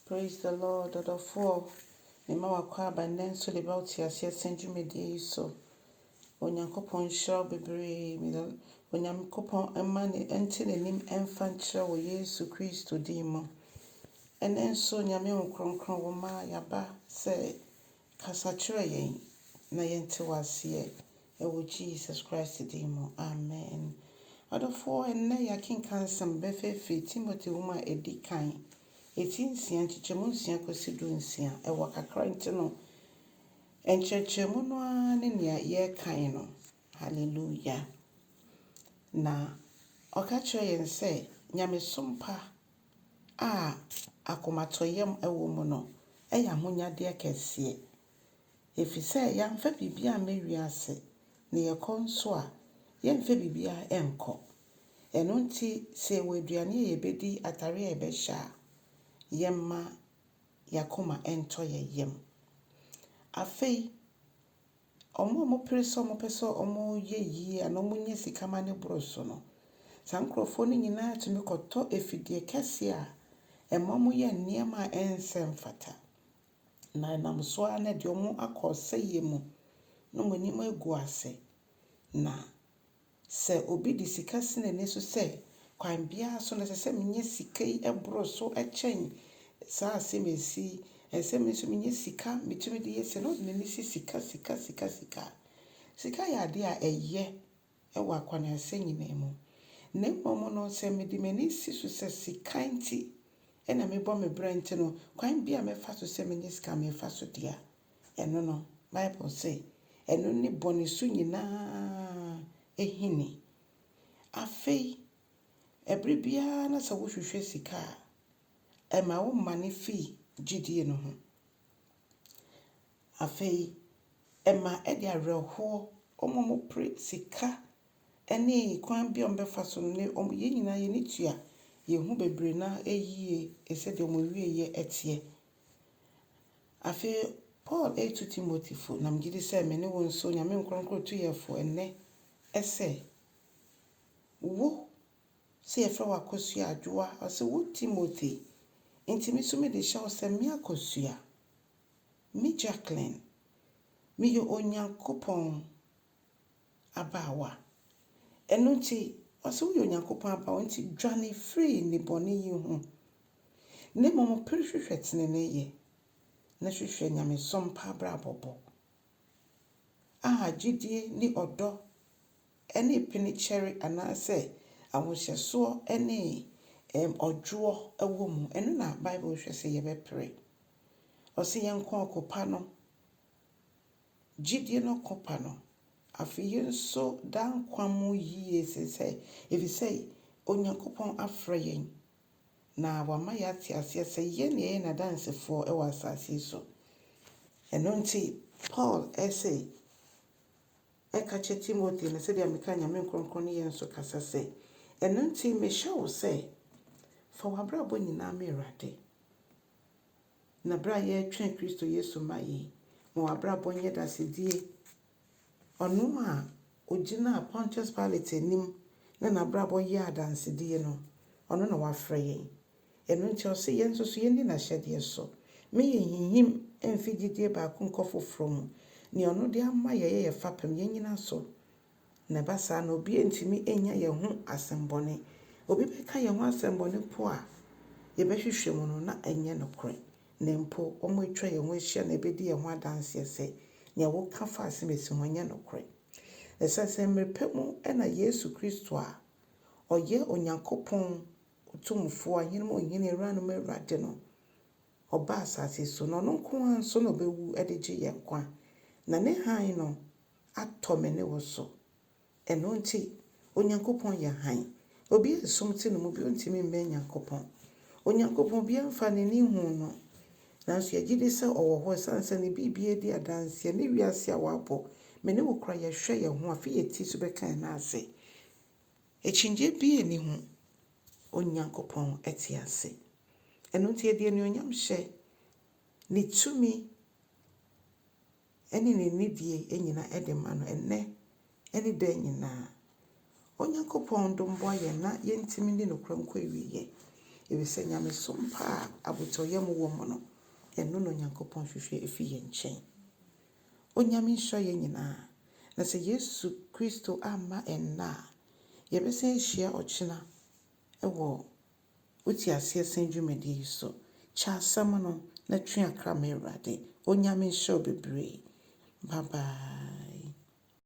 Praise the Lord, ɔdɔfoɔ. Mema wo akwaaba nnɛ nso de ba wo te aseɛ sɛn dwumadie yi so. Onyankopɔn nhyira wo bebree. Onyankopɔn mma ne nte n'anim mfa nkyerɛ wɔ Yesu Kristo din mu. Ɛnnɛ nso Nyame Honhom Kronkron wo mma yɛaba sɛ kasa kyerɛ yɛn na yɛnte wo aseɛ ɛwɔ Jesus Christ din mu. Amen. Ɔdɔfoɔ, ɛnnɛ yɛakenka nsɛm bɛfɛɛfiri Timothy nwoma a ɛdi kan, ɛti 6 nkyekyɛmu 6 kɔsi 16. Ɛwɔ kakra nti no, nkyerɛkyerɛmu no ara ne nea yɛrekan no. Hallelujah. Na ɔka kyerɛ yɛn sɛ nyamesom pa a akomatɔyam wɔ mu no ɛyɛ ahonyadeɛ kɛseɛ. Ɛfiri sɛ yɛamfa biribiara amma wiase na yɛkɔ nso a, yɛmfa biribiara nkɔ. Ɛno nti sɛ yɛwɔ aduane a yɛbɛdi, atare a yɛbɛhyɛ a, yɛmma yɛakoma ntɔ yɛn yam. Afei, ɔmo a wɔpere sɛ wɔpɛ sɛ wɔyɛ yie anaa wɔnya sika ma ne boro so no, saa nkurɔfoɔ no nyinaa tumi kɔtɔ afidie kɛseɛ a ɛma wɔyɛ nneɛma a ɛnsɛ mfata. Na ɛnam so ara na ɛde wɔn akɔ ɔsɛeɛ mu na wɔn anim agu ase. Na sɛ obi de sika si n'ani so sɛ kwan biara so no ɛsɛ sɛ menya sika yi boro so kyɛn saa asɛm a esi yi, ɛsɛ sɛ me nso menya sika metumi de yɛ sei na ɔde n'ani si sika, sika, sika, sika. Sika yɛ adeɛ a ɛyɛ wɔ akwanayɛsɛ nyinaa mu. Na mmom no, sɛ mede m'ani si so sɛ sika nti ɛna mebɔ me bra nti no, kwan bi a mɛfa so sɛ menya sika mefa so deɛ a, ɛno no, Bible se ɛno ne bɔne so nyinaa ehini. Afei, ɛberɛ biara na sɛ wohwehwɛ sika a, ɛma wo mane fii gyidie no ho. Afei, ɛma ɛde awerɛhoɔ, wɔn a wɔpere sika ne kwan bi a wɔbɛfa so no ne wɔn yɛn nyinaa yɛn ani tua yɛn ho bebree na ɛyie sɛdeɛ wɔn awieeɛ teɛ. Afei, Paul retu Timothy fo, na megye di sɛ me ne wo nso Nyame Nkronkron tu yɛn fo ɛnnɛ sɛ, wo sɛ yɛfrɛ wo Akosua Adwoa, ɔsɛ wo Timothy, nti me nso mede hyɛ wo sɛ me Akosua, me Jacqueline, meyɛ Onyankopɔn abaawa. Ɛno nti, ɔsɛ woyɛ Onyankopɔn abaawa nti dwane firi nnebɔne yi ho. Na mmom pere hwehwɛ teneneeyɛ na hwehwɛ nyamesom pa abrabɔ bɔ a gyidie ne ɔdɔ ne penekyɛre anaasɛ ahohyɛsoɔ ne ɔdwoɔ wɔ mu. Ɛno na Bible hwɛ sɛ yɛbɛpere. Ɔsɛ yɛnko ɔko pa no, gyidie no ko pa no. Afei yɛn nso daa nkwa mu yie sɛ ɛfiri sɛ Onyankopɔn afrɛ yɛn na wama yɛate aseɛ sɛ yɛn na yɛyɛ n'adansefoɔ wɔ asase yi so. Ɛno nti, Paul ɛsɛ ɛka kyerɛ Timothy no sɛdeɛ meka Nyame Nkronkron ne yɛn nso kasa sɛ, ɛno nti mehyɛ wo sɛ fa w'abrabɔ nyinaa ma Awurade. Na berɛ a yɛretwɛn Kristo Yesu ma yi, ma w'abrabɔ nyɛ dasedie. Ɔno a ogyinaa Pontius Pilate anim na n'abrabɔ yɛ adansedie no, ɔno na wafrɛ yɛn. Ɛno nti ɔse yɛn nso so yɛnni n'ahyɛdeɛ so. Meyɛ hinhim mfi gyidie baako nkɔ foforɔ mu. Nea ɔno de ama yɛyɛ yɛ fapem, yɛn so. Na ɛba saa na obi ntumi nya yɛn ho asɛmbɔne. Obi bɛka yɛn ho asɛmbɔne po a, yɛbɛhwehwɛ mu no na ɛnyɛ nokorɛ. Na mpo wɔn atwa yɛn ho ahyia na ɛbɛdi yɛn ho adanseɛ sɛ nea woka fa asɛm esi ho nyɛ nokorɛ. Ɛsiane sɛ mmerɛ pɛ mu ɛna Yesu Kristo a ɔyɛ Onyankopɔn Otumfoɔ, ahene mu hene, awuranom Awurade no, ɔbaa asase so na ɔno nko ara nso na ɔbɛwu de gye yɛn nkwa. Na ne hann no atɔ me ne wo so. Ɛno nti, Onyankopɔn yɛ hann. Obi a esum te ne mu bi ntumi mmɛn Nyankopɔn. Onyankopɔn obiara mfa n'ani nhuu no. Nanso yɛgye di sɛ ɔwɔ hɔ ɛsiane sɛ ne biribiara di adanseɛ ne wiase a wabɔ. Me ne wo kora yɛhwɛ yɛn ho afei yɛ ti so bɛka yɛn ase. Akyinnye bi nni ho. Onyankopɔn te ase. Ɛno nti yɛde anuonyam hyɛ ne tumi ne ne nidie nyinaa de ma no ɛnnɛ ne da nyinaa. Onyankopɔn dom boa yɛn na yɛntumi nni nokorɛ nkɔ awieeɛ. Efisɛ nyamesom pa a abotɔyam wɔ mu no, ɛno na Onyankopɔn hwehwɛ afi yɛn nkyɛn. Onyame nhyira yɛn nyinaa. Na sɛ Yesu Kristo amma ɛnnɛ a, yɛbɛsan ahyia ɔkyena wɔ Wote Aseɛ Sɛn dwumadie yi so. Kyɛ asɛm no na twe akra ma Awurade. Onyame nhyira wo bebree. Bye bye.